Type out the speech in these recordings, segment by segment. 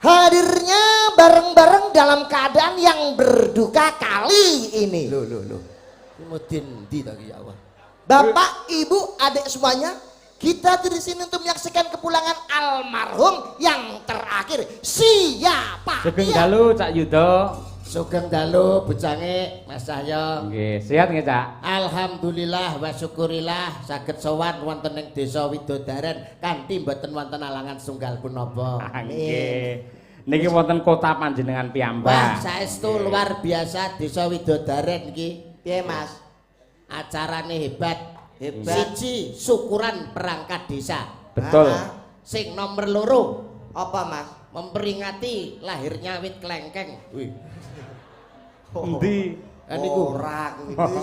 Hadirnya bareng-bareng dalam keadaan yang berduka kali ini. Lho lho lho. Iki mudin ndi ta ki, ya Allah? Bapak, Ibu, adik semuanya, kita di sini untuk menyaksikan kepulangan almarhum yang terakhir. Siapa? Sugeng dia? dalu, Cak Yudo. Sugeng dalu, bujange Mas Cahyo. Nggih, sehat nggih, Cak? Alhamdulillah wa syukurillah saged sowan wonten ing Desa Widodaren kanthi mboten wonten alangan sunggal punapa. Ah, nggih. Niki wonten kota panjenengan Wah, piyambak. Saestu luar biasa Desa Widodaren iki. Piye, Mas? Acarane hebat. Hebat. Siji, syukuran perangkat desa. Betul. Ah, Sing nomor loro, apa, Mas? Memperingati lahirnya wit klengkeng. Wih. Endi? Kan niku. Ora,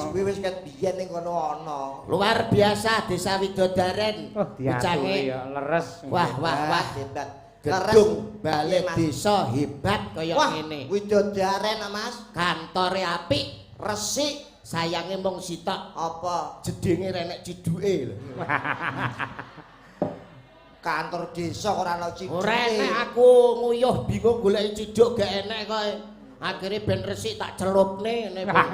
kuwi wis ket biyen ning kono ana. Luar biasa Desa Widodaren. Oh, diaturi ya, leres. Wah, wah, wah. Hebat. Gedung balai Piye, Mas? Desa hebat kaya Wah, ngene. Widodaren, Mas. Kantore apik, Resik. Sayange mung sitok, Apa? Jedinge renek ciduke lho. Kantor desa ora ana ciduke. Ora enek, aku nguyuh bingung goleki ciduk gak enek kok. Akhire ben resik tak celupne ngene. Wah,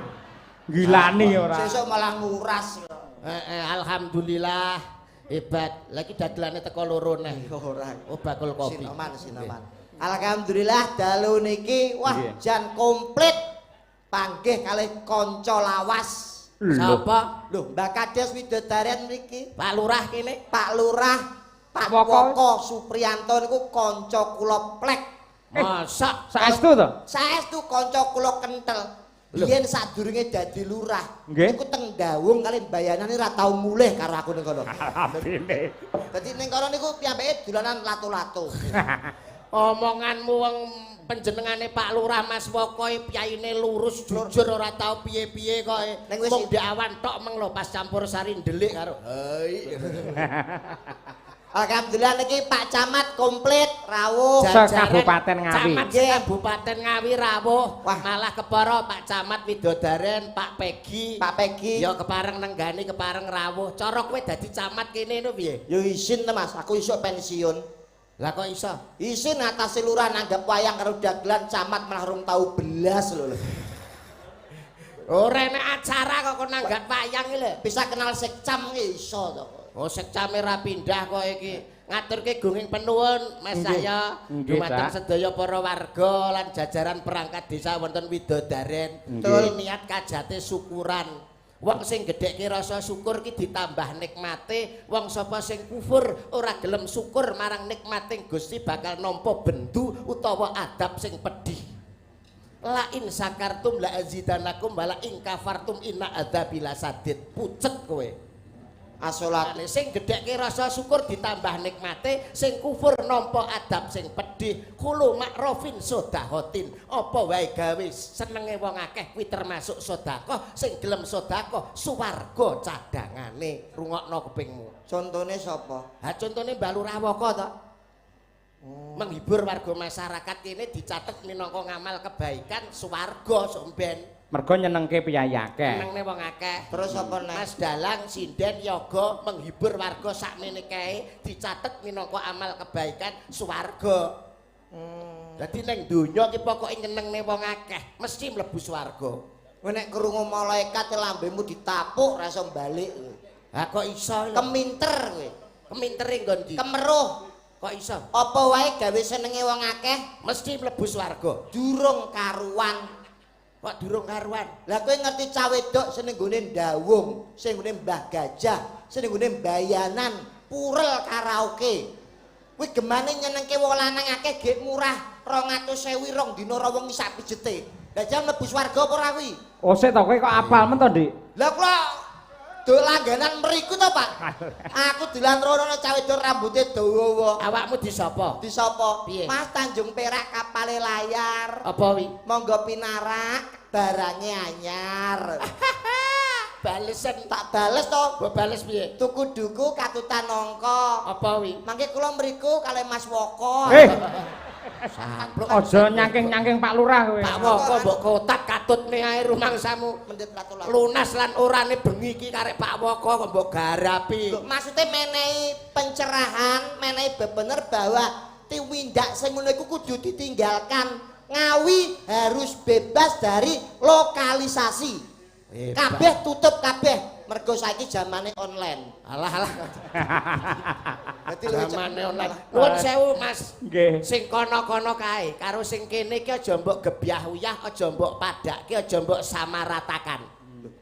gilani ora. Sesuk malah nguras. Heeh, alhamdulillah hebat. Lagi dagelane teko loro neh. Ora. Oh, bakul kopi. Sinoman, sinoman. Alhamdulillah dalu niki, wah, jan komplit, panggih kalih kanca lawas. Lho. Sapa? Lho, Mbak Kades Widodaren mriki. Pak Lurah kene. Pak Lurah, Pak Woko. Woko Supriyanto niku kanca kula plek. Masa? Saestu to? Saestu kanca kula kentel. Lho. Biyen sadurunge dadi lurah, Nggih. niku teng Dawung kali bayanane ra tau mulih karo aku ning kono. Alhamdulillah. Dadi ning kono niku piyambake dolanan lato-lato. Omonganmu, wong panjenengane Pak Lurah Mas Woko piyaine lurus jujur, ora tau piye-piye kok. Ning wis- Mung ndek awan tok meng lho, pas campur sari ndelik karo hai. Alhamdulillah niki Pak Camat komplit rawuh. Se-Kabupaten Ngawi. Camat Kabupaten Ngawi rawuh. Wah. Malah kepara Pak Camat Widodaren, Pak Pegi. Pak Pegi. Ya kepareng nenggani, kepareng rawuh. Cara kowe dadi camat kene no piye? Yo isin to, Mas, aku isuk pensiun. Lah, kok iso? Isin atase lurah nanggap wayang karo dagelan, camat malah rung tau belas lho. Ora enek acara kok kon nanggap wayang iki lho. Bisa kenal sekcam ki iso to. Oh, sekcame ra pindah kok iki. Ngaturke gunging penuwun, Mas Cahya, dumateng Cak. sedaya para warga lan jajaran perangkat desa wonten Widodaren. Nggih. Niat kajate syukuran. Wong sing gedhekke rasa syukur ki ditambah nikmate, wong sapa sing kufur ora gelem syukur marang nikmating Gusti bakal nampa bendu utawa adab sing pedih. La in syakartum la azidanakum wa la in kafartum inna adzabi lasadid. Pucet kowe. Asolat. Ane sing gedhekke rasa syukur ditambah nikmate, sing kufur nampa adab sing pedih. Kulu makrofin sodahotin. Apa wae gawe senenge wong akeh kuwi termasuk sedekah. Sing gelem sedekah suwarga cadangane. Rungokno kupingmu. Contone sapa? Ha, contone Mbah Lurah Woko to. Menghibur warga masyarakat kene dicatet minangka ngamal kebaikan, suwarga somben. Mergo nyenengke piyayi akeh. Senengne wong akeh. Terus apa neh? Mas Dalang, sinden, yoga menghibur warga sakmene kae dicatet minangka amal kebaikan, swarga. Dadi ning donya ki pokoke nyenengne wong akeh mesti mlebu swarga. Kowe nek krungu malaikat lambemu ditapuk ra iso balik. Ha, kok iso lho? Keminter kowe. Kemintere nggon ndi? Kemeruh. Kok iso? Apa wae gawe senenge wong akeh Mesti mlebu swarga. Durung karuan. Kok durung karuan? Lah, kowe ngerti cah wedok sing nggone Dawung, sing nggone Mbah Gajah, sing nggone Bayanan, purel karaoke. Kuwi gemane nyenengke wong lanang akeh gek murah 200.000 rong dina rong wengi sak pijete. Lah, jan mlebu swarga apa ora kuwi? Oh, sik to, kowe kok apal men to, Dik? Lah, kula do langganan mriku to, Pak. Aku dolan rono cah wedok rambuté dawa. Awakmu disapa? Disapa? Piye? Mas, Tanjung Perak kapale layar. Apa wi? Monggo pinarak, barangnya anyar. Balesen. Tak bales to. Mbok bales piye? Tuku duku katutan nangka. Apa wi? Mangke kula mriku kalih Mas Woko. Eh, Sampluk. Aja nyangking-nyangking Pak Lurah kowe. Pak Woko mbok kotak katutne ae rumangsamu. Mendhet latu-latu. Lunas lan orane bengi iki karek Pak Woko kok mbok garapi. Lho, maksudnya menehi pencerahan, menehi bebener bahwa Tumindak sing ngono iku kudu ditinggalkan. Ngawi harus bebas dari lokalisasi. Hebat. Kabeh tutup kabeh. Mergo saiki zamane online. Alah alah. Dadi luwih Zamane online. Nuwun sewu, Mas. Nggih. Sing kono-kono kae karo sing kene iki aja mbok gebyah uyah, aja mbok padake, aja mbok samaratakan.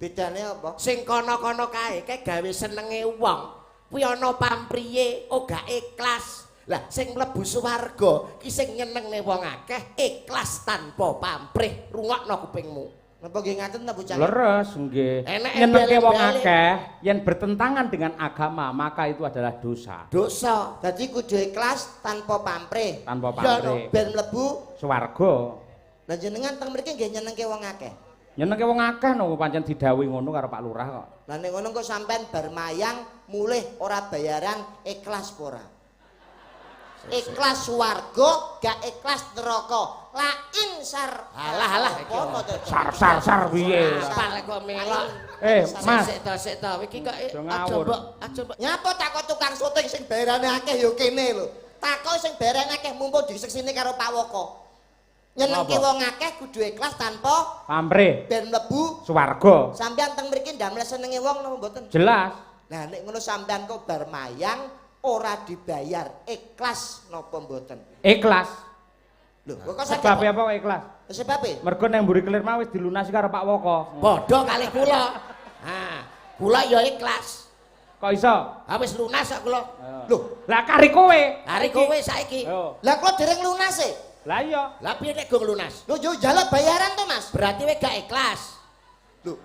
Bedane apa? Sing kono-kono kae kae gawe senenge wong. Kuwi ana pampriye, ora ikhlas. Lah sing mlebu swarga ki sing nyenengne wong akeh ikhlas tanpa pamrih. Rungokno kupingmu. Napa nggih ngaten ta, bocah? Leres nggih. Enek Nyenengke wong embel-embele. akeh yen bertentangan dengan agama maka itu adalah dosa. Dosa. Dadi kudu ikhlas tanpa pamrih. Tanpa Ya, pamrih. Ben mlebu. Swarga. Lah jenengan teng mriki nggih nyenengke wong akeh. Nyenengke wong akeh no pancen didhawuhi ngono karo Pak Lurah kok. Lah nek ngono kok sampean bar mayang mulih ora bayaran ikhlas apa ora? Ikhlas swarga, gak ikhlas neraka. La insar. Alah, alah, iki Apa to? Sar sar sar piye? Apal kok melok. Mas. Sik to, sik to. Iki kok Aja aja ngawur. mbok, aja mbok. Nyapa takok tukang syuting sing bayarane akeh ya kene lho. Takok sing bayarane akeh mumpung diseksini karo Pak Woko. Nyenengke Apa? wong akeh kudu ikhlas tanpa Pamrih ben mlebu. swarga. Sampean teng mriki ndamel senenge wong napa mboten? Jelas. Lah nek ngono sampean kok bar mayang ora dibayar, ikhlas napa mboten? Ikhlas. Lho, kok saged? Sebabe apa kok ikhlas? Sebabe? Mergo nang mburi kelir mau wis dilunasi karo Pak Woko. Padha kalih kula. Ha, kula ya ikhlas. Kok iso? Ha wis lunas kok kula. Lho, Lah kari kowe. Hari kowe saiki. Yo. lah kula dereng lunas e. Lah iya. Lah piye nek gong lunas? Lho yo njaluk bayaran to, Mas. Berarti kowe gak ikhlas. Lho.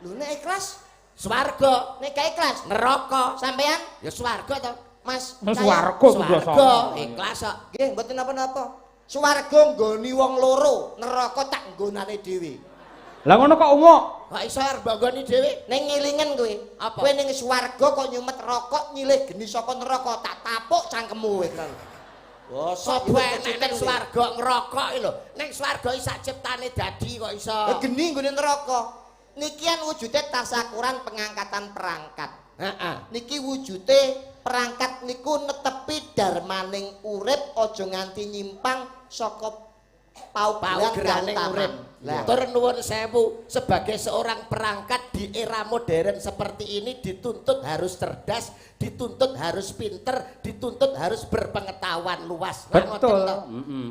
Lho nek ikhlas, Swarga, nek gak ikhlas, neraka. Sampean Ya swarga to. Mas, Swarga kudu Swarga, ikhlas kok. Nggih, mboten napa-napa. Swarga nggoni wong loro, neraka tak nggonane dhewe. Lah ngono kok umuk? Kok iso arep mbok nggoni dhewe? Ning ngelingen kowe. Apa? Kowe ning swarga kok nyumet rokok nyilih geni saka neraka, tak tapuk cangkemmu kowe. Bosok Sopo enek ning swarga ngerokok iki lho. Ning swarga iki sak ciptane dadi kok iso. Geni nggone neraka. Niki kan wujude tasakuran pengangkatan perangkat. Heeh. Niki wujude perangkat niku netepi darmaning urip aja nganti nyimpang saka paugeran Paugeraning kautaman. urip. Lah, Tur nuwun sewu, sebagai seorang perangkat di era modern seperti ini dituntut harus cerdas, dituntut harus pinter, dituntut harus berpengetahuan luas. Lah, ngoten Betul. to.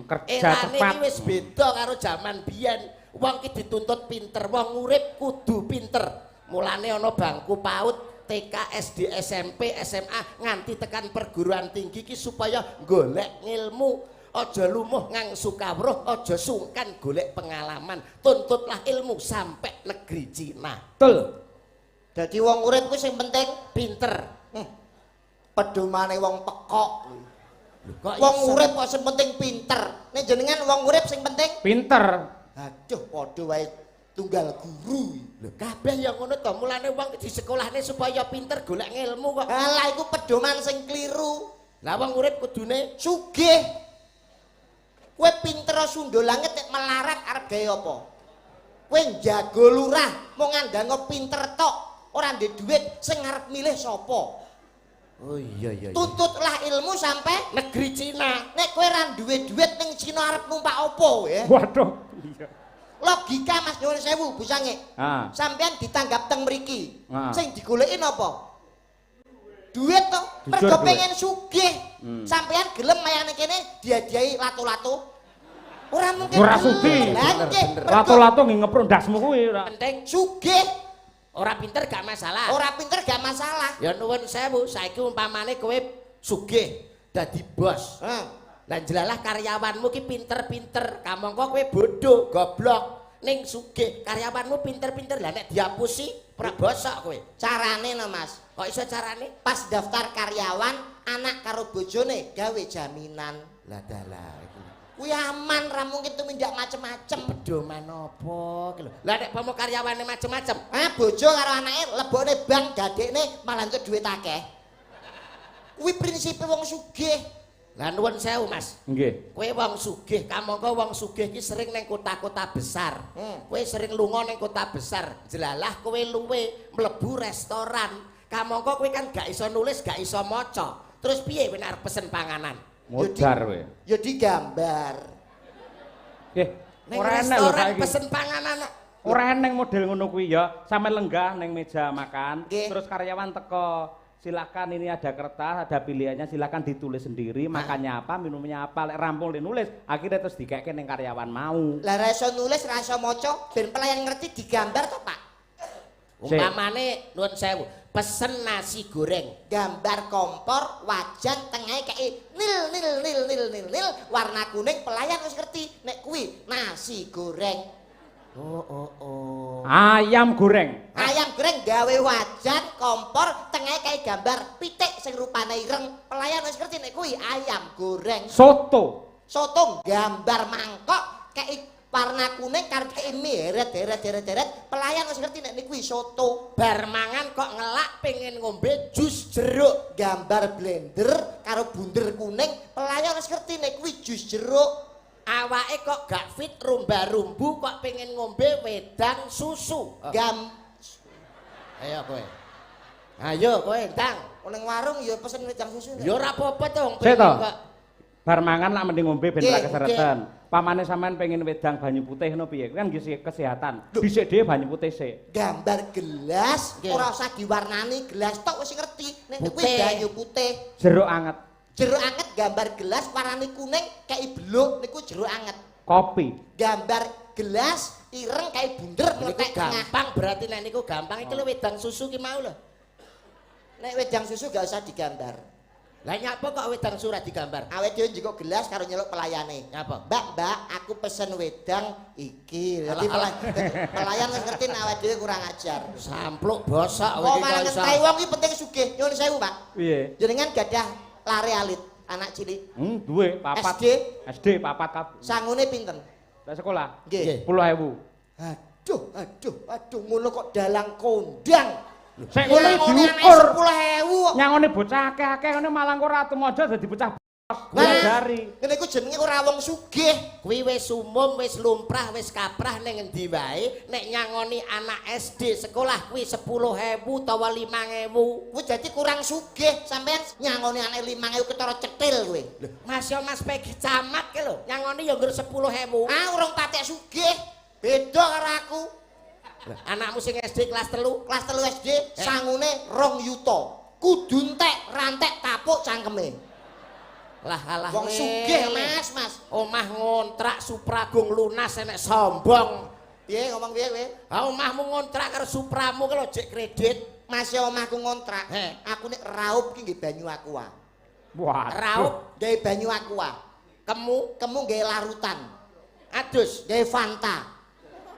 Kerja Erane cepat. iki wis beda karo jaman biyen. Wong ki dituntut pinter, wong urip kudu pinter. Mulane ana bangku PAUD, TK, SD, SMP, SMA nganti tekan perguruan tinggi ki supaya golek ngilmu. Aja lumuh ngangsu kawruh, aja sungkan golek pengalaman. Tuntutlah ilmu sampai negeri Cina. Betul. Dadi wong urip ku sing penting Pinter. Pedomane wong pekok. Kok Wong iso? urip kok sing penting pinter. Nek jenengan wong urip sing penting, Pinter. aduh padha wae tunggal guru. Lho kabeh ya ngono to, mulane wong di sekolahne supaya pinter golek ngilmu kok. Alah iku pedoman sing kliru. Lah wong urip kudune Sugih. Kowe pinter sundul langit nek melarat arep gawe apa? Kowe njago lurah mung ngandang pinter tok, ora ndek duit sing arep milih sapa? Oh iya iya. iya. Tuntutlah ilmu sampai Negeri Cina. Nek kowe ora duwe duit ning Cina arep numpak apa ya? Waduh. Iya. Logika Mas, nyuwun sewu Bu Sange. Ah. Sampeyan ditanggap teng mriki. Ah. Sing digoleki napa? Duit to. Jujur Mergo duit. pengen sugih. Sampeyan gelem mayane kene diadiahi lato-lato? Ora mungkin. Ora sudi. Lah nggih, mergo Lato-lato nggih ngepruk ndasmu kuwi ora. Penting sugih, ora pinter gak masalah. Ora pinter gak masalah. Ya nuwun sewu, saiki umpamane kowe sugih dadi bos. Heeh. Lah jelalah karyawanmu ki pinter-pinter, kamangka kowe bodoh, goblok. Ning sugih, karyawanmu pinter-pinter. Lah nek diapusi, ora bosok kowe. Carane no Mas, Kok iso carane? Pas daftar karyawan, anak karo bojone gawe jaminan. Lah dalah iki. Kuwi aman, ra mungkin tumindak macem-macem. Pedoman apa iki lho? Lah nek pomo karyawane macem-macem, Ah, bojo karo anake lebokne bank gadekne malah entuk duit akeh. Kuwi prinsipe wong sugih. Lah nuwun sewu, Mas. Nggih. Kowe wong sugih, kamangka wong sugih ki sering neng kota-kota besar. Kowe sering lunga neng kota besar. Jelalah kowe luwe mlebu restoran. Kamangka kowe kan gak iso nulis, gak iso maca. Terus piye kowe nek arep pesen panganan? Modar kowe. Ya digambar. Eh, Ning ora enek lho restoran saiki. pesen panganan kok. Ora eneng model ngono kuwi ya. Sampe lenggah ning meja makan, terus karyawan teko. Silakan, ini ada kertas, ada pilihannya, silakan ditulis sendiri, makannya apa, minumnya apa. Lek rampung le nulis, akhirnya terus dikekke ning karyawan mau. Lah, ra iso nulis, ra iso maca, ben pelayan ngerti digambar to, Pak. Sik. Umpamane, nuwun sewu, pesen nasi goreng. Gambar kompor, wajan, tengahe kei nil nil nil nil nil nil warna kuning, pelayan wis ngerti nek kuwi nasi goreng. Oh. Ayam goreng. Ayam goreng gawe wajan, kompor, tengahe kei gambar pitik sing rupane ireng, pelayan wis ngerti nek kuwi ayam goreng. Soto. Soto gambar mangkok kei warna kuning karo kei mie heret heret heret heret, pelayan wis ngerti nek kuwi soto. Bar mangan kok ngelak pengen ngombe jus jeruk. Gambar blender karo bunder kuning, pelayan wis ngerti nek kuwi jus jeruk. Awake kok gak fit rumba-rumbu kok pengen ngombe wedang susu. Gam Ayo kowe. Ayo kowe ndang. Ning warung ya pesen wedang susu. Ya ora apa-apa to wong Sik to. pengen kok. Bar mangan lak mending ngombe ben ora kesereten. Pamane sampean pengen wedang banyu putih ngono piye? Kan nggih kesehatan. Dhisik dhewe banyu putih sik. Gambar gelas ora usah diwarnani, gelas tok wis ngerti nek kuwi Putih. banyu putih. Jeruk anget, Jeruk anget gambar gelas warnane kuning kei beluk, niku jeruk anget. Kopi. Gambar gelas ireng kei bunder Niku mletek tengah. gampang berarti, nek niku gampang iki lho, wedang susu ki mau lho. Nek wedang susu gak usah digambar. Lah, nyapa kok wedang susu ora digambar? Awake dhewe njikuk gelas karo nyeluk pelayane. Nyapa? "Mbak, Mbak, aku pesen wedang iki." Dadi Alah, alah. pelayan wis ngerti nek awake dhewe kurang ajar. Sampluk bosok kowe Kok iki malah kok iso. ngentai wong iki penting sugih. Nyuwun sewu, Pak. Piye? Jenengan gadah lare alit, anak cilik? Duwe papat. SD? SD papat kabeh. Sangune pinten? Lah, sekolah Nggih. 10.000. Aduh, aduh, aduh, ngono kok dalang kondang. Sik, ngono Nyangone anake diukur. 10.000 kok. Nyangone bocah akeh-akeh ngono malah kok ora tumojo dadi bocah bos. Nah, Diajari. ngene iku jenenge ora wong sugih. Kuwi wis umum, wis lumrah, wis kaprah ning endi wae nek nyangoni anak SD sekolah kuwi 10.000 utawa 5.000. Kuwi dadi kurang sugih. Sampeyan nyangoni anake 5.000 ketara cetil kowe. Mas yo Mas Pegi camat ke lho, nyangoni yo nggur 10.000. Ah, urung patek sugih. Beda karo aku. Anakmu sing SD kelas 3? Kelas 3 SD sangune 2 yuta. Kudu entek, rantek tapuk cangkeme. Lah alah. Wong Le. sugih, Mas, Mas. Omah ngontrak, Supra gung lunas enek sombong. Piye, ngomong piye kowe? Ha, omahmu ngontrak karo Supramu ki lho jek kredit. Mas ya omahku ngontrak. Heh. Aku nek raup ki nggih banyu aqua. Waduh. Raup? Gawe banyu aqua. Kemu? Kemu gawe larutan. Adus? Gawe Fanta.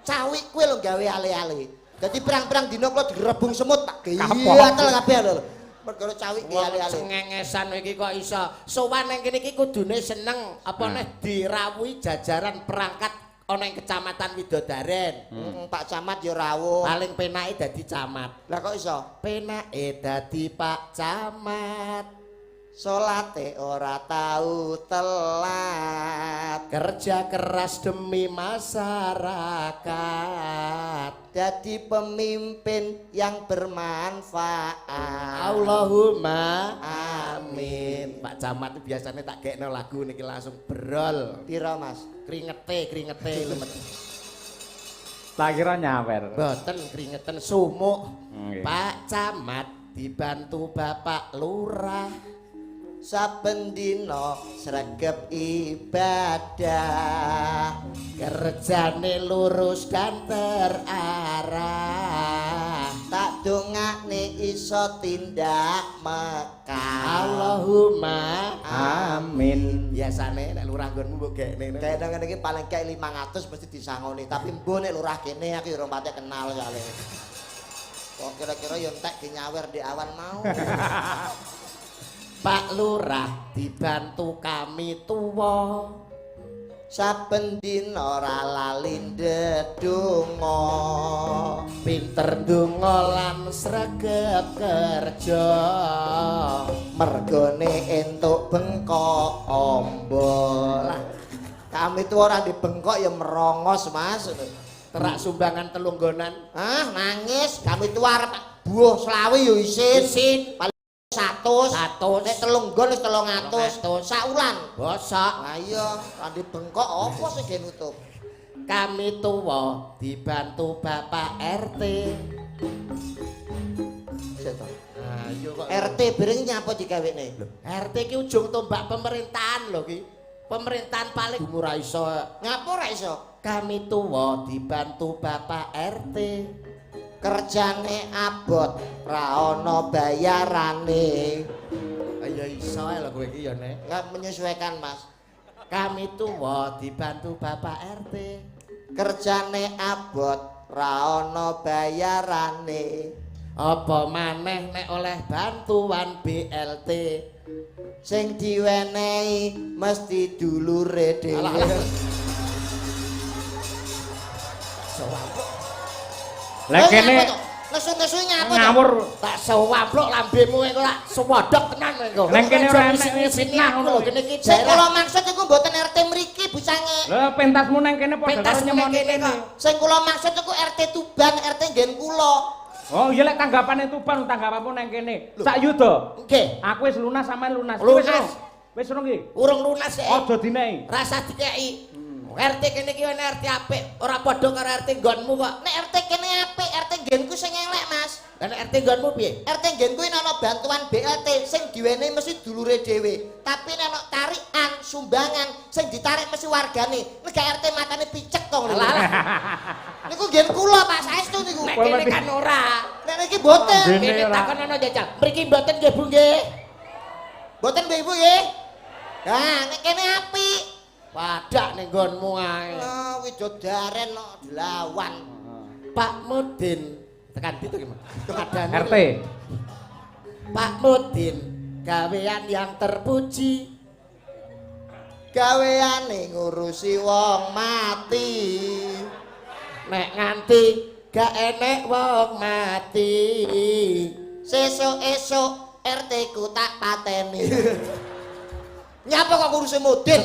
Cawik kuwi lho gawe ale-ale. Dadi pirang-pirang dina kula direbung semut, Pak. Kapok. Gatel kabeh lho. Perkara cawik gawe Wong ale-ale. cengengesan iki kok iso. Sowan nang kene iki kudune seneng, apa neh dirawuhi jajaran perangkat ana ing Kecamatan Widodaren. Pak Camat ya rawuh. Paling penake dadi camat. Lah, kok iso? Penake dadi Pak Camat. Salate ora tau telat. Kerja keras demi masyarakat. Jadi pemimpin yang bermanfaat. Allahumma amin. Pak Camat itu biasanya tak gekno lagu niki langsung brol. Piro, Mas? Kringete, kringete lumet. Tak kira nyawer. Boten kringeten, sumuk. Nggih. Pak Camat dibantu Bapak Lurah. Saben dina sregep ibadah. Kerjane lurus dan terarah. Tak dongakne iso tindak Mekah. Allahumma Amin. Biasane nek lurah nggonmu mbok gekne. Kayak nang ngene iki paling kayak 500 mesti disangoni, tapi mbuh nek lurah kene aku ya ora patek kenal soalnya. Kok kira-kira ya entek dinyawer di awan mau. Pak Lurah dibantu kami tuwa. Saben dina ora lali ndedonga. Pinter ndonga lan sregep kerja. Mergone entuk bengkok amba. Lah, kami tuh ora dibengkok ya merongos, Mas. Terak sumbangan telunggonan. Ah, nangis. Kami tuh arep buah 25 ya isin. Isin. Paling 100. 100. Nek telung nggon wis 300. 300. Saulan. Bosok. Lah iya, randi bengkok apa sing ge nutup? Kami tuwa dibantu Bapak RT. Sik to. Ayo kok. RT bareng nyapa digawekne? RT ki ujung tombak pemerintahan lho ki. Pemerintahan paling ora iso. Ngapa ora iso? Kami tuwa dibantu Bapak RT. Kerjane abot, ra ana bayarane. Ayo iso ae lho kowe iki ya Nek. Enggak menyesuaikan, Mas. Kami tuwa dibantu Bapak RT. Kerjane abot, ra ana bayarane. Apa maneh nek oleh bantuan BLT? Sing diwenehi mesti dulure dhewe. Alah. Lah kene nesu-nesu nyapa to? ngawur. Tak sewamplok lambemu engko tak sewodok tenan engko. Nang kene ora enek fitnah ngono ngono. Kene iki Sing daerah kula maksud iku mboten RT mriki bucange. Lah pentasmu nang kene padha karo pentas nang nyemoni kene kene. kok. Sing kula maksud iku RT Tuban, RT nggen kula. Oh iya lek tanggapane Tuban tanggapanmu nang kene. Sak yuda. Nggih. Aku wis lunas sampean lunas. Lunas. Wis urung iki. Urung lunas e. Aja dinehi. Rasa dikeki. RT kene iki ana RT apik, ora padha karo RT nggonmu kok. Nek RT kene apik, RT nggenku sing elek, Mas. Lah nek RT nggonmu piye? RT nggenku ini ana bantuan BLT sing diwenehi mesti dulure dhewe. Tapi nek ana tarikan, sumbangan sing ditarik mesti wargane. Nek gak RT matane picek to ngono. Alah, alah. Niku nggen kula Pak, saestu niku. Nek kene kan ora. Nek niki mboten. Ngene Kene ora. takon ana jajal. Mriki mboten nggih Bu nggih. Mboten Bu Ibu nggih. Nah, nek kene apik. Padak ning nggonmu ae. Ah, widodaren kok dilawan. Pak Mudin tekan ndi to ki, Mas? Adane. RT. Pak Mudin, gawean yang terpuji. Gaweane ngurusi wong mati. Nek nganti gak enek wong mati. Sesuk esuk RT ku tak pateni. Nyapa kok ngurusi Mudin?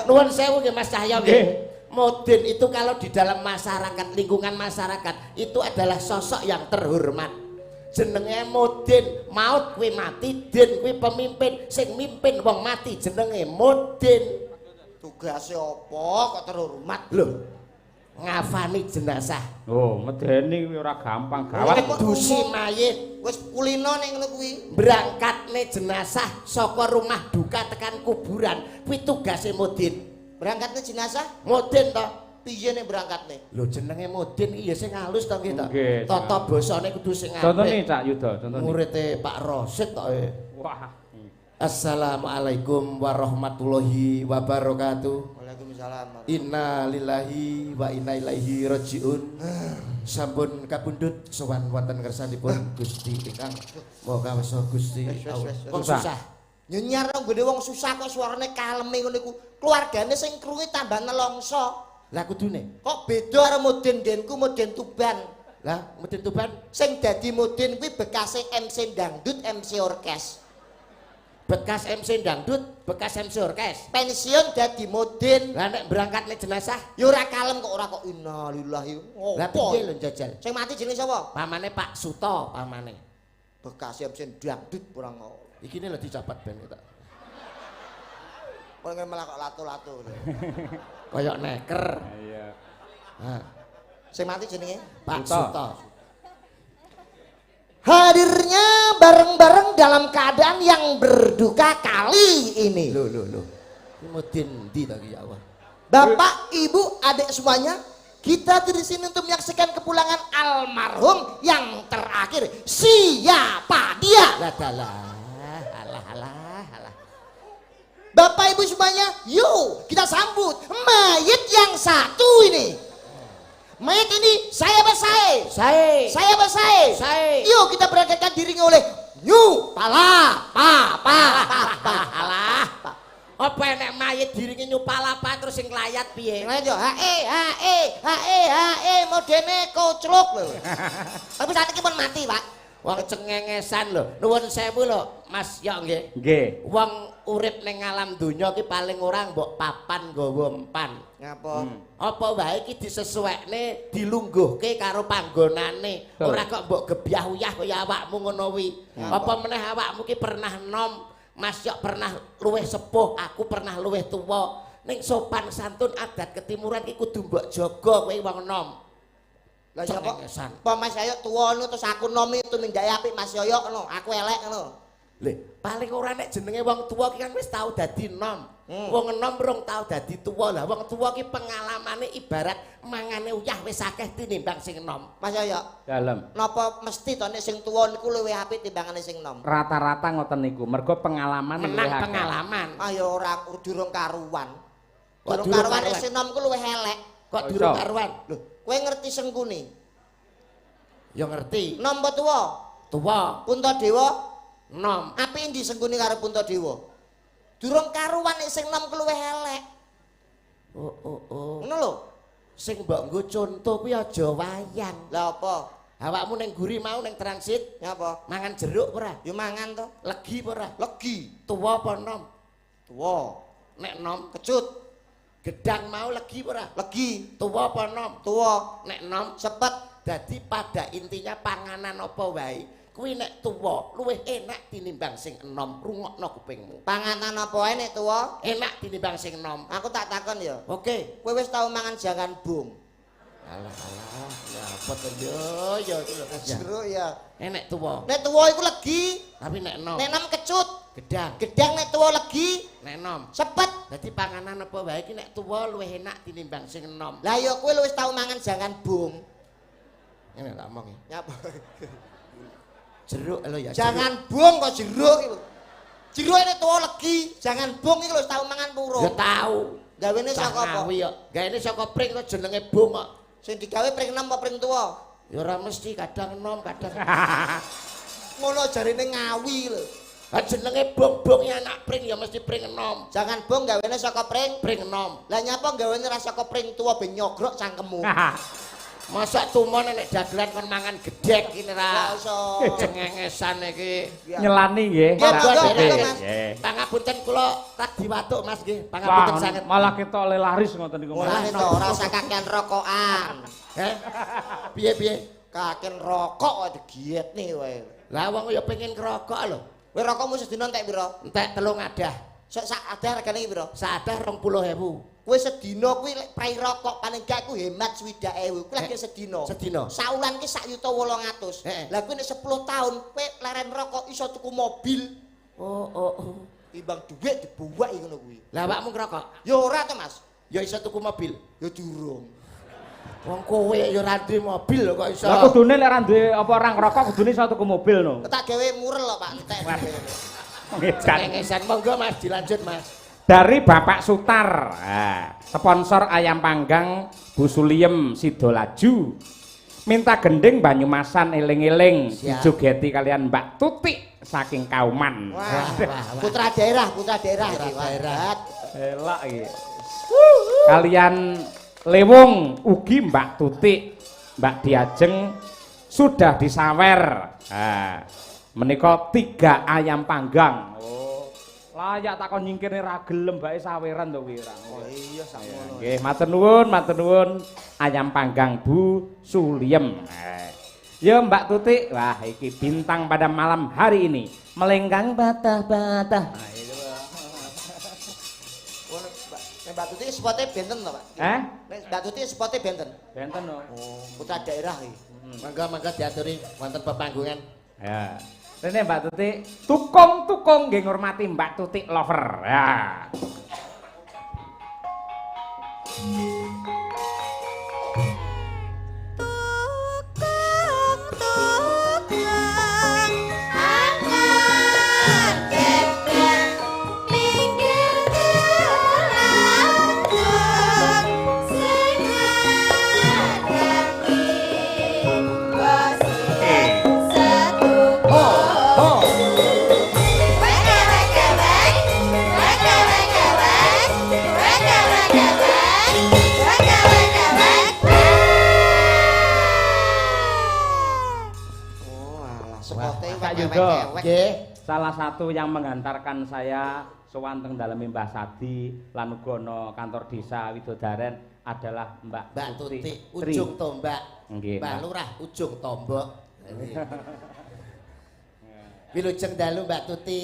Nuwun sewu nggih Mas Cahyo Nggih. nggih. Mudin itu kalau di dalam masyarakat, lingkungan masyarakat itu adalah sosok yang terhormat. Jenenge Mudin, maut kuwi mati, din kuwi pemimpin, sing mimpin wong mati jenenge Mudin. Tugase apa kok terhormat? Lho, ngafani jenazah, Oh, medeni kuwi ora gampang gawat. ngedusi mayit, Wis kulino ning ngono kuwi. berangkatne jenazah saka rumah duka tekan kuburan, kuwi tugase Mudin. Berangkatne jenazah? Mudin to. Piye nek berangkatne? Lho jenenge Mudin iki ya sing halus to nggih to. Nggih, sing Tata basane kudu sing Contone apik. Cak Yuda, contone. Murite Pak Rosid to. Wah. Assalamualaikum warahmatullahi wabarakatuh. Waalaikumsalam. Inna lillahi wa inna ilaihi rajiun. Sampun kapundhut sowan wonten ngersanipun Gusti ingkang Maha Kawasa Gusti. Wes, wes, wes, wes. Wong susah. Nyenyar nang nggone wong susah kok suarane kaleme ngono iku. Keluargane sing krungu tambah nelongso. Lah kudune. Kok beda karo Mudin nggenku Mudin Tuban. Lah Mudin Tuban Sing dadi Mudin kuwi bekase MC dangdut, MC orkes. bekas MC dangdut, bekas MC orkes. Pensiun dadi Mudin. Lah nek berangkatne jenazah, Ya ora kalem kok ora kok innalillahi. lah Ngopo? piye lho njajal? Sing mati jenenge sapa? Pamane Pak Suto, pamane. Bekas MC dangdut kurang ngono. Iki lho dicopot ben tak. Kok malah kok lato-lato. Koyok neker. Iya. Nah, Sing mati jenenge Pak Suto. Suto. Hadirnya bareng-bareng dalam keadaan yang berduka kali ini. Lho lho lho. Iki Mudin ndi to iki ya Allah. Bapak, Ibu, adik semuanya, kita di sini untuk menyaksikan kepulangan almarhum yang terakhir. Siapa dia? Lah dalah, alah alah alah. Bapak, Ibu semuanya, yuk kita sambut mayit yang satu ini. Mayit ini saya bersae. Sae. Saya bersae. Sae. Yuk kita berangkatkan dirinya oleh New Pala Pa Pa Pa Pa. Alah. Apa enek mayit diringi nyupalapa terus sing layat piye? Nah, yo H E H E H E H E modene koclok lho. Tapi saat ini pun mati, Pak. Wong cengengesan lho. Nuwun sewu lho, Mas Yok nggih. Nggih. Wong urip ning alam donya ki paling ora mbok papan nggawa empan. Ngapa? Apa wae iki disesuaikne, dilungguhke karo panggonane. Ora kok mbok gebyah uyah kaya awakmu ngono kuwi. Apa meneh awakmu ki pernah nom, Mas Yok pernah luwih sepuh, aku pernah luwih tuwa. Ning sopan santun adat ketimuran ki kudu mbok jaga kowe wong nom. Lah ya kok Cengengesan. apa Mas Yoyok tuwa ngono terus aku nom itu tumindake apik Mas Yoyok ngono, aku elek ngono. Lho, paling ora nek jenenge wong tuwa ki kan wis tau dadi nom. Wong enom rong tau dadi tuwa. Lah wong tuwa ki pengalamane ibarat mangane uyah wis akeh tinimbang sing enom. Mas Yoyok, Dalem. napa mesti to nek sing tuwa niku luwih apik timbangane sing nom? Rata-rata ngoten niku, mergo pengalaman Menang luwih akeh. pengalaman. Ah ya ora durung karuan. Kok Durung durung karuan nek karuan? sing nom ku luwih elek. Kok Kok durung iso? karuan? Lho, kowe ngerti Sengkuni? Ya ngerti. Nom apa tuwa? Tuwa, Puntadewa? nom. Apik endi Sengkuni karo Puntadewa? Durung karuan nek sing nom ku luwih elek. Oh oh oh. Ngono lho. Sing mbok nggo conto kuwi aja wayang. Lah apa? Awakmu ning guri mau ning transit Nyapa? mangan jeruk ora? Yo mangan to. Legi apa ora? Legi. Tuwa apa nom? Tuwa. Nek nom, Kecut. gedang mau legi apa ora? Legi. Tuwa apa nom? Tuwa. Nek nom Sepet. dadi pada intinya panganan apa wae kuwi nek tuwa luwih enak tinimbang sing enom. Rungokno kupingmu. Panganan apa wae nek tuwa? Enak tinimbang sing enom. Aku tak takon ya. Oke. Kowe wis tau mangan jangan bung? Alah alah, ya apa to yo yo iku lho Mas. Jeruk ya. Enek tuwa, Nek tuwa iku legi, tapi nek enom nek nom kecut. gedang, Gedang nek tuwa legi, nek enom. sepet. Dadi panganan apa wae iki nek tuwa luwih enak tinimbang sing enom. Lah ya kowe wis tau mangan jangan bung. Ngene tak omong ya. Nyapa? Jeruk lho ya. Jangan bung kok jeruk iku. Jeruk nek tuwa legi, jangan bung iku lho wis tau mangan jeruk. purung. Ya tau. Gawene saka apa? Ngawi kok. Gawene saka pring kok jenenge bung kok. Sing digawe pring enom apa pring tuwa? Ya ora mesti kadang enom, kadang Ngono jarine ngawi lho. Lah jenenge bung-bung ya anak pring ya mesti pring enom. Jangan bung gawene saka pring. Pring enom. Lah nyapa gawene ra saka pring tuwa ben nyogrok cangkemmu. Masa tumon nek dagelan kon mangan gedhek iki Lah ra. iso. Cengengesan iki. Nyelani nggih. Nggih, Pak monggo, Tutik. monggo, Mas. Nggih. Pangapunten kula radi watuk Mas nggih. Pangapunten Wah, sanget. malah kita oleh laris ngoten niku. Mas. Mulane to ora usah kakean rokokan. Heh. Piye-piye? Kakean rokok kok digietne wae. Lah wong ya pengen ngerokok lho. Kowe rokokmu sedina entek pira? Entek 3 adah. Sak sak adah regane pira? Sadah 20.000. Kowe sedina kuwi lek prei rokok paling gak ku hemat 60.000. Kuwi lagi sedina. Sedina. Saulan ki sak yuta 800. Heeh. Lah kuwi nek 10 tahun kowe leren rokok iso tuku mobil. Oh oh oh. Timbang dhuwit dibuwaki ngono kuwi. Lah awakmu ngerokok? Ya ora to, Mas. Ya iso tuku mobil. Ya durung. Wong kowe ya ora duwe mobil lho kok iso. Lah kudune lek ora duwe apa ora ngerokok kudune iso tuku mobil no. Tak gawe murel kok, Pak, entek. Ngejan. Cengengesan monggo Mas dilanjut Mas. Dari Bapak Sutar, nah, sponsor ayam panggang Bu Suliem Sidolaju. Minta gending Banyumasan eling-eling dijogeti kalian Mbak Tutik saking Kauman. Wah, Wah, wah, wah. putra daerah, putra daerah Putra iki. Wah, daerah. hebat. Elok iki. Kalian Lewung ugi Mbak Tutik, Mbak Diajeng sudah disawer. Nah, menika 3 ayam panggang. Oh, layak takon nyingkirne ra gelem bae saweran to kuwi ora. Oh iya sakmono. Nggih, matur nuwun, matur nuwun ayam panggang Bu Suliem. Ya Mbak Tutik, wah iki bintang pada malam hari ini melenggang patah-patah. Oh, Nek Mbak Tutik spote benten to, Pak? Eh? Nek Mbak Tutik spote benten. Benten no. Oh, putra daerah iki. Monggo monggo diaturi wonten pepanggungan. Ya. Rene Mbak Tutik, tukung-tukung nggih ngurmati Mbak Tutik lover. Ya. Tukang-tukang angkat gedang pinggir gelanggang sing ngadepi bose setuku. Oh. Weke weke wek, weke weke wek, weke weke wek. Yudo. Nggih. Salah satu yang menghantarkan saya sowan teng daleme Mbah Sadi lan uga ana kantor desa Widodaren adalah Mbak, Mbak Tuti, Tri. Ujung Tombak. Nggih, Mbak Mbak. Lurah Ujung Tombok. Wilujeng dalu, Mbak Tuti.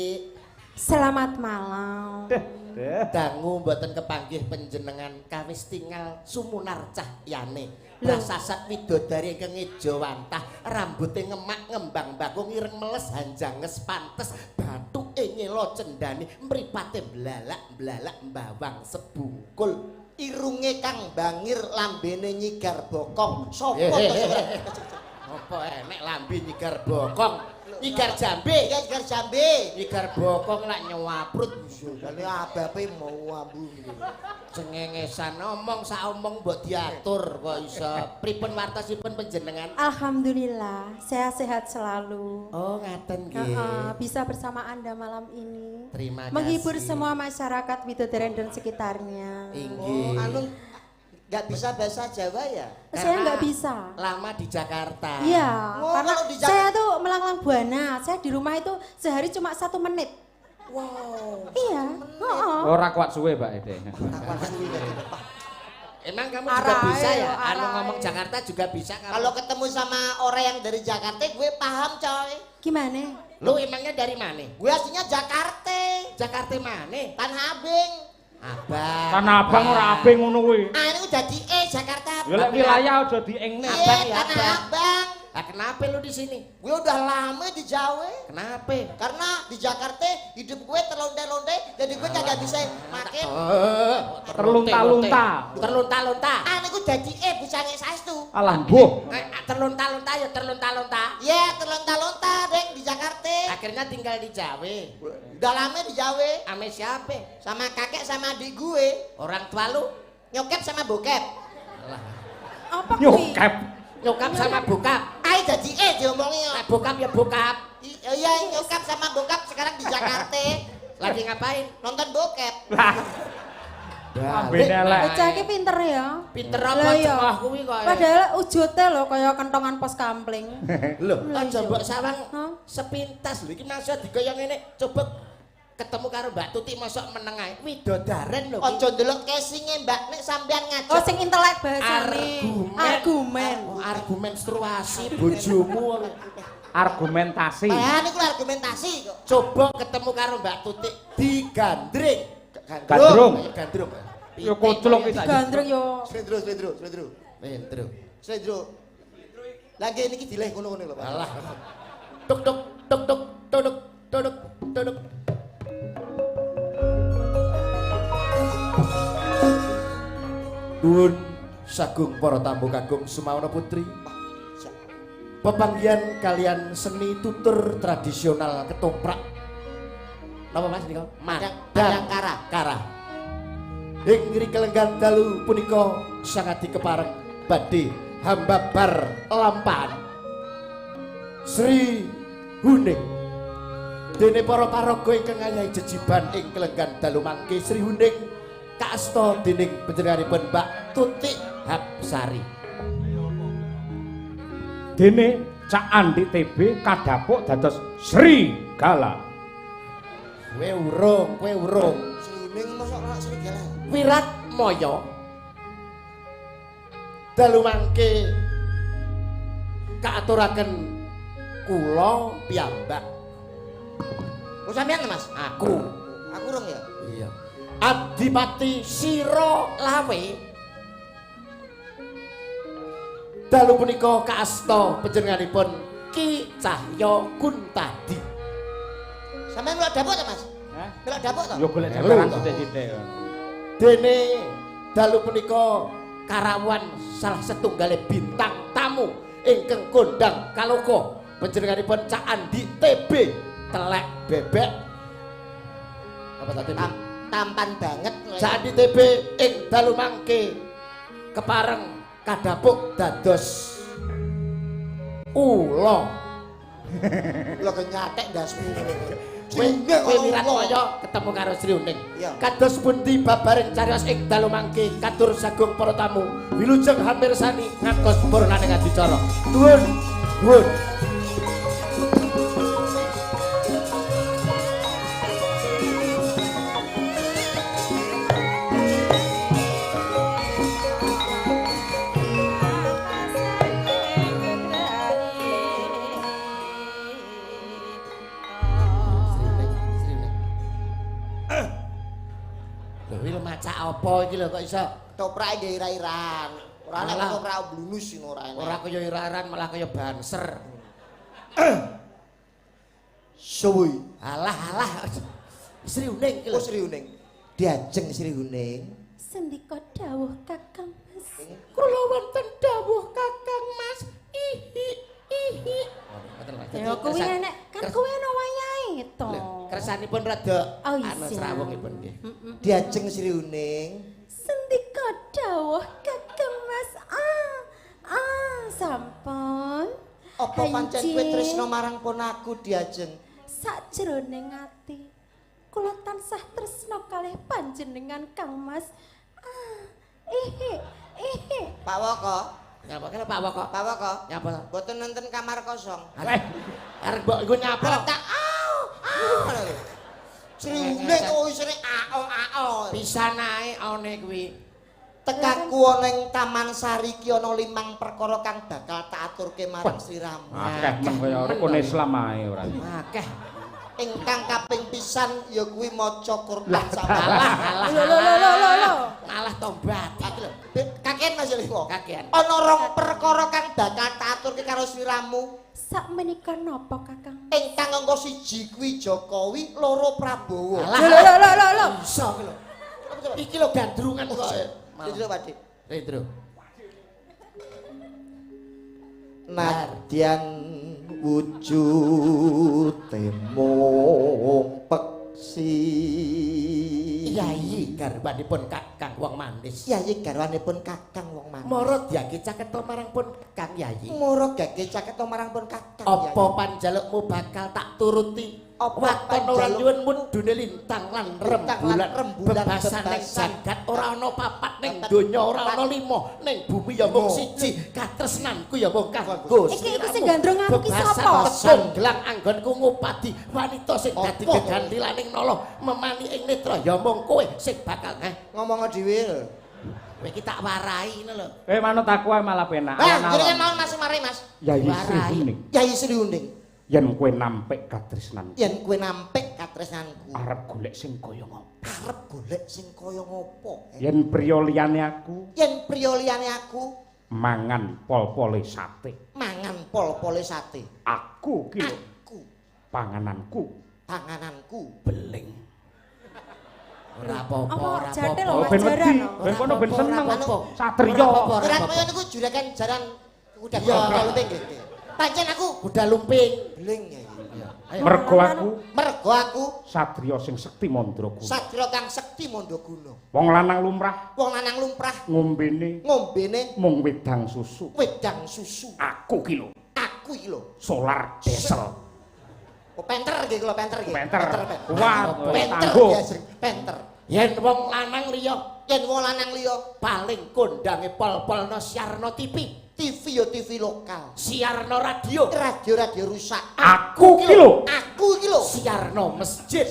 Selamat malam. Deh, deh. Dangu mboten kepanggih panjenengan, kawis tingal sumunar cahyane. Lho. Prasasat widodari ingkang ngejawantah, rambute ngemak ngembang bakung, ireng meles hanjanges pantes, bathuke nyela cendhane, mripate blalak-blalak mbawang sebungkul. Irunge kang bangir, lambene nyigar bokong. Sopo Eh, to eh, sing eh, eh. Apa enek lambe nyigar bokong? Nyigar jambe. Iya, nyigar jambe. Nyigar bokong lak nyaprut. Jane abape mau ambu. Cengengesan omong sak omong mbok diatur kok iso. Pripun wartosipun panjenengan? Alhamdulillah, saya sehat selalu. Oh, ngaten nggih. Heeh, bisa bersama Anda malam ini. Terima kasih. Menghibur semua masyarakat Widodaren dan sekitarnya. Inggih. Oh, anu nggak bisa bahasa Jawa ya? Saya Karena nggak bisa. lama di Jakarta. Iya, Oh, karena kalau di Jakarta- saya tuh melanglang buana. Saya di rumah itu sehari cuma 1 menit. Wow. Iya, heeh. Ora kuat suwe, Mbak Ede. Takwan suwi tadi, Pak. Emang kamu juga Arai, bisa ya? Anu arai. ngomong Jakarta juga bisa kamu. Kalau ketemu sama orang yang dari Jakarta, gue paham, coy. Gimana? Lu emangnya dari mana? Gue aslinya Jakarta, Jakarta mana? Tanah Abang. Abang. Tanah Abang ora abeng ngono kuwi. Ah, ini udah di E Jakarta. Ya lek wilayah aja diengne. Iya, Abang ya, Tanah Abang. Abang. Ah, kenapa lu di sini? Gue udah lama di Jawa. Kenapa? Karena di Jakarta hidup gue terlonte-lonte, jadi gue kagak bisa makin. Oh, Terlunta-lunta. Terlunta-lunta. Ah, ini gue jadi E busange saestu. Alah, mbuh. Eh, terlunta-lunta ya terlunta-lunta. Ya, terlonta-lonta, deng, di Jakarta. Akhirnya tinggal di Jawa. Udah lama di Jawa. Ame siapa? Sama kakek sama adik gue. Orang tua lu? Nyokap sama bokep. Alah. Apa kuwi? Nyokap. Nyokap sama bokap. Ayo jadi E diomongin. Nah, bokap ya bokap. Iya, nyokap sama bokap sekarang di Jakarta. Lagi ngapain? Nonton bokep. Lah, lambene elek. Bocah iki pinter ya. Pinter apa Lah iya. cengah kuwi kok. Padahal ujute lho kaya kentongan pos kampling. Lho, Lah aja iya. mbok sawang Hah? sepintas lho iki masa dikaya ngene. Coba ketemu karo Mbak Tuti mosok meneng ae. Widodaren lho. Ojo ndelok casinge, Mbak, nek sampean ngajak. Oh, sing intelek bahasane. Argumen. Argumen. Oh, argumen menstruasi bojomu. Argumentasi. Ah, niku argumentasi kok. Coba ketemu karo Mbak Tuti digandring. Gandrung. Ayo, gandrung. Ya koclok iki. Digandrung yo. Slendro, slendro, slendro. Slendro. Slendro. Lagi niki dileh ngono-ngono lho, Pak. Alah. Tuk tuk tuk tuk tuk tuk tuk tuk. Nuwun sagung para tamu kagum Sumawana Putri. Pepanggihan kalian seni tutur tradisional ketoprak. Napa Mas nika? Madang Kara. Kara. Ing ngriki dalu punika sangat dikepareng badhe hambabar lampahan Sri Huning. Dene para paraga ingkang ngayahi jejiban ing kelenggan dalu mangke Sri Huning kaasta dening panjenenganipun Mbak Tutik Hapsari. Dene Cak Andi TB kadhapuk dados Sri Gala. Kowe urung, kowe urung. Sri Huning mosok ora serigala. Wirat Maya dalu mangke kaaturaken kula piyambak. Oh, sampean Mas? Aku. Aku urung ya. Iya. Adipati Sira Lawe dalu punika kaasta panjenenganipun Ki Cahya Kuntadi. Sampean melok dapuk ta, Mas? Hah? Melok dapuk ta? Yo golek jabaran sithik-sithik. Dene dalu punika karawan salah setunggale bintang tamu ingkang kondang kaloka panjenenganipun Cak Andi TB telek bebek. Apa ta TB? Tampan banget. Cak Andi TB ing dalu mangke kepareng kadhapuk dados ula. Lho kenyatek ndasmu. Kowe kowe Wirat Maya ketemu karo Sri Huning. Iya. Kados pundi babaring cariyos ing dalu mangke katur sagung para tamu wilujeng hamirsani ngantos purnaning adicara. Nuwun. Nuwun. Apa iki lho kok iso? Ketoprak nggih ira-iran. Ora nek ketoprak blunus ngono ora enak. Ora kaya ira-iran malah kaya banser. Suwi. Alah alah. Sri Uning iki lho. Oh Sri Uning. Diajeng Sri Uning. Sendika dawuh Kakang Mas. Kula wonten dawuh Kakang Mas. Ihi ihi. Ya kuwi enek kan kuwi ana wayahe to. Kersanipun rada anu srawungipun nggih. Diajeng Sri Uning. Sendika dawuh Kakang Mas. Ah sampun. Apa pancen kowe tresna marang pun aku Diajeng? Sakjroning ati kula tansah tresna kalih panjenengan Kang Mas. Ah, ihi ihi. Pak Woko. Nyapa kene Pak Woko? Pak Woko. Nyapa? Mboten nonton kamar kosong. Arep mbok iku nyapa? Arep tak au au. Sri Uning kok isine ao ao. Pisan ae one kuwi. Tekaku ana ing Taman Sari ki ana 5 perkara kang bakal tak aturke marang sliramu. Akeh men kaya rukun Islam ae ora. Akeh. Ingkang kaping pisan ya kuwi maca Quran sama. Alah Lho lho lho lho lho. Malah tobat. Iki lho. Kakean Mas Limo. Kakean. Ana rong perkara kang bakal tak aturke karo sliramu. Sak menika napa Kakang? Ingkang angka 1 kuwi Jokowi, 2 Prabowo. Alah. Lho lho lho lho lho. Iso ki lho. Iki lho gandrungan kok. Iki lho Pak Dik. Rendro. Nadyan wujud mung peksi. Yayi garwanipun Kakang Wong Manis. Yayi garwanipun Kakang Wong Manis. Mara diage caketa marang pun Kang Yayi. Mara gage caketa marang pun Kakang Yayi. Apa panjalukmu bakal tak turuti? Apa Waton ora nyuwun mudune lintang lan rembulan, bebasan ning jagat ora ana papat ning donya ora ana lima ning bumi ya mung siji katresnanku ya mung kanggo. Iki iku sing gandrung aku ki sapa? Tepung gelang anggonku ngupadi wanita sing dadi gegantilaning nala memani ing netra ya mung kowe sing bakal ngomong dhewe lho. Kowe iki tak warai ngono lho. Manut aku ae malah penak. Lah jenengan mawon Mas mari Mas. Yayi Sri Uning. Yayi Sri Uning. Yen kowe nampik katresnanku. Yen kowe nampik katresnanku. Arep golek sing kaya ngopo? Arep golek sing kaya ngopo? Yen priya liyane aku. Yen priya liyane aku mangan pol-pole sate. Mangan pol-pole sate. Aku ki lho. Aku. Pangananku. Pangananku beling. Ora apa-apa, ora apa-apa. Ben wedi, ben kono ben seneng. Satriya. Ora kaya niku juragan jaran kuda lumping nggih. Pancen aku kuda lumping beling ya. Mergo aku satriya sing sekti mandraguna. Satriya kang sekti mandraguna. Wong lanang lumrah, wong lanang lumrah ngombene, ngombene mung wedang susu. Wedang susu. Aku ki lho. Aku iki lho. Solar diesel. Oh penter nggih kula penter nggih. Penter. Wah, penter penter. Yen wong lanang liya, yen wong lanang liya paling kondange pol-polno siarna TV. TV ya TV lokal. Siarna radio. Radio-radio rusak. Aku ki lho. Aku iki lho. Siarna masjid.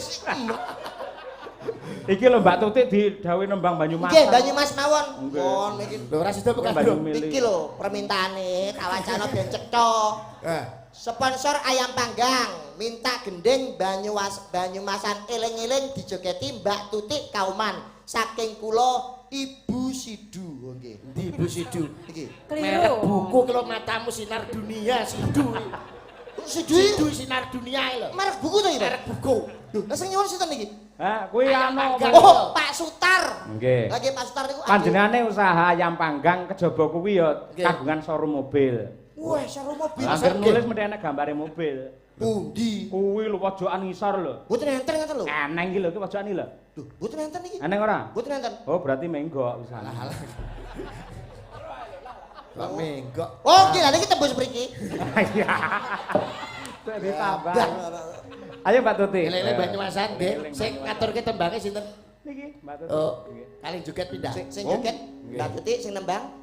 Iki lho Mbak Tutik didhawuhi nembang Banyumas. Nggih, Banyumas mawon. Mon iki. Lho ora sida bukan. Iki lho permintaane kawacana ben cetha. Sponsor ayam panggang minta gending Banyumas Banyumasan eling-eling dijogeti Mbak Tutik Kauman saking kula Ibu Sidu nggih. Endi Ibu Sidu? Iki. Merek buku ki lho matamu sinar dunia Sidu. Sidu Sidu sinar dunia lho. Merek buku to iki? Merek buku. Lho, lah sing nyuwun sinten iki? Ha, kuwi anu. Oh, Pak Sutar. Nggih. Lah nggih Pak Sutar niku panjenengane usaha ayam panggang kejaba kuwi ya kagungan showroom mobil. Wah, showroom mobil. Angger nulis mesti enek gambare mobil. Pundi? Kuwi lho pojokan ngisor lho. Mboten enten ngoten lho. Eneng iki lho iki pojokan iki lho. Lho, mboten enten iki. Eneng ora? Mboten enten. Oh, berarti menggok pisan. Kok menggok. Oh, nggih, lha iki tembus mriki. Iya. Tek ditambah. Ayo Mbak Tuti. Elek-elek Banyumasan nggih. Sing ngaturke tembange sinten? Niki, Mbak Tuti. Oh, kalih joget pindah. Sing joget Mbak Tuti sing nembang.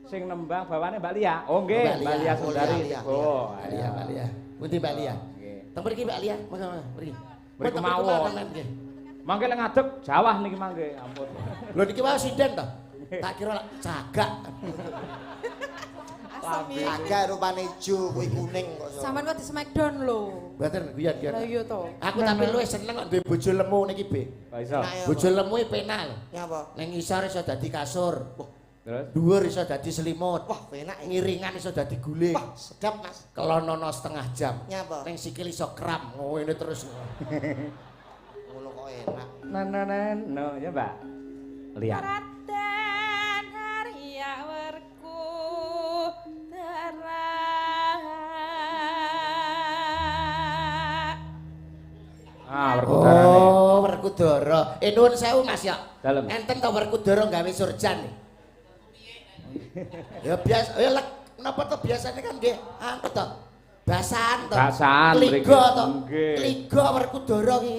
Sing nembang bawane Mbak Lia. Oh nggih, Mbak Lia Sundari. Oh, Mbak Lia, Mbak Lia. Pundi Mbak Lia? Nggih. Teng mriki Mbak Lia, monggo mriki. Mriku mawon. Mangke lek ngadeg jawah niki mangke, ampun. Lho niki wae sinden to? Tak kira lak cagak. Asem iki. Agak rupane ijo kuwi kuning kok. Sampeyan kok di Smackdown lho. Mboten guyon guyon. Lah iya to. Aku tapi luwih seneng kok duwe bojo lemu niki, Be. Kok iso? Enak ya. Bojo lemu iki penak lho. Nyapa? Ning isor iso dadi kasur. Wah, Terus Dhuwur iso dadi selimut. wah penak iki. Ngiringan iso dadi guling. Wah, sedap, Mas. Kelonono setengah jam. Nyapa? Ning sikil iso kram ngene terus. Ngono kok enak. Nananan, no ya, Mbak. Lihat. Raden Arya Werkudara. Ah, Werkudarane. Oh, Werkudara. Eh nuwun sewu Mas ya. Dalem. Enten to Werkudara gawe surjan nih. Ya biasa ya lek napa to biasane kan nggih anu to. Basahan to. Basahan Kligo mriki. to. Nggih. Kligo Werkudara ki.